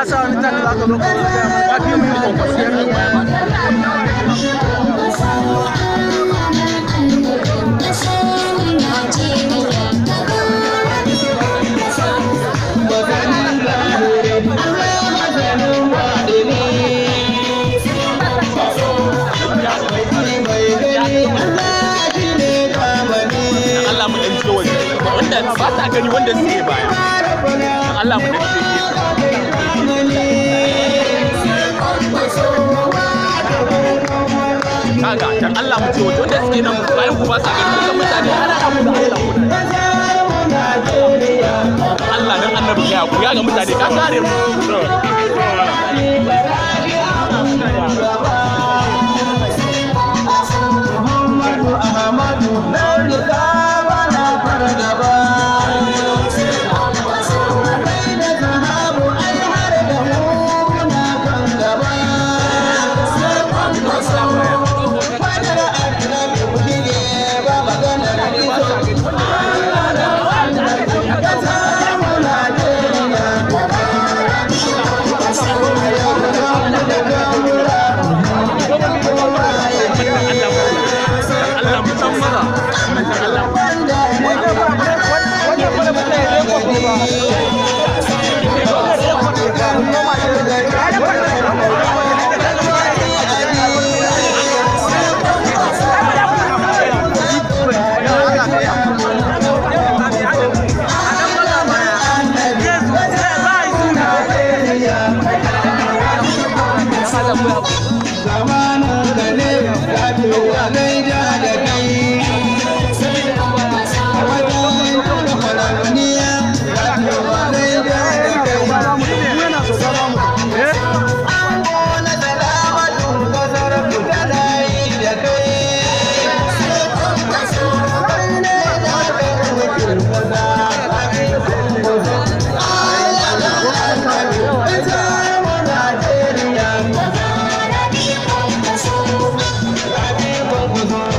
Sa wani tak za ka zo ka ba fi mu kwankwasiyar. Allah mu dan waje wanda ba sa gani, wanda suke baya. Allah mu dan kaga, dan Allah mu ce waje wanda suke nan bayan ku ba sa gani. Kusan mutane ana da mu da Allah ku. Allah dan annabi ya ku ya ga mutane ka kare mu. Ahmadu na riga bana fargaba. Kai da zahabu ai har da mu muna kan gaba. Fadar annabi ne ba maganar iso. Kasar mu Najeriya. Da gamura, kowa ya je. Allah mu san maza. Allah. Wanda Wannan fara mutane ne ko ba? Zamanin ka ne kafin zai ja da kai. Wajen kwararniya kafin zai ja da kai. An gona salamatu kasar ku tana yi da kai. Kai ne za ka mulkin kasa kafin kusa. Allah da annabi kasar mu Najeriya. Rabi Kwankwaso.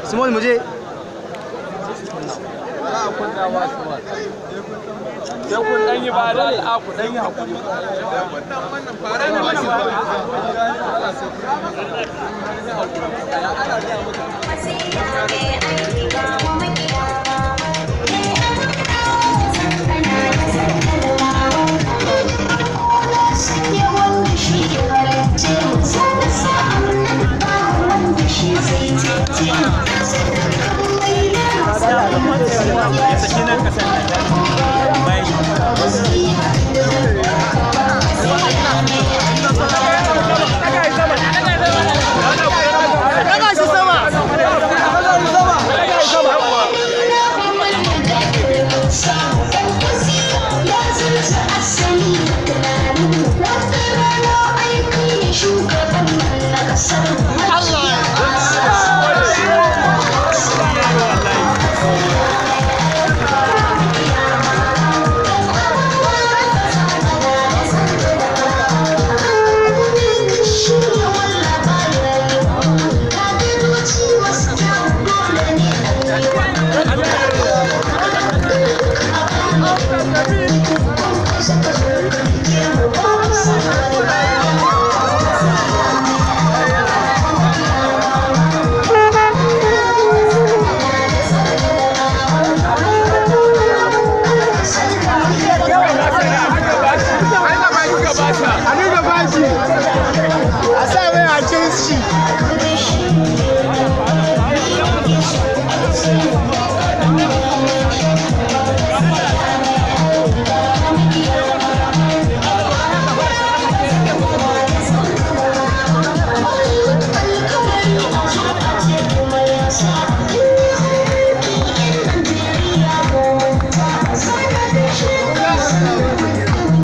Small muje. Sai kun dan yi ba da al'a ku dan yi hakuri. Allah.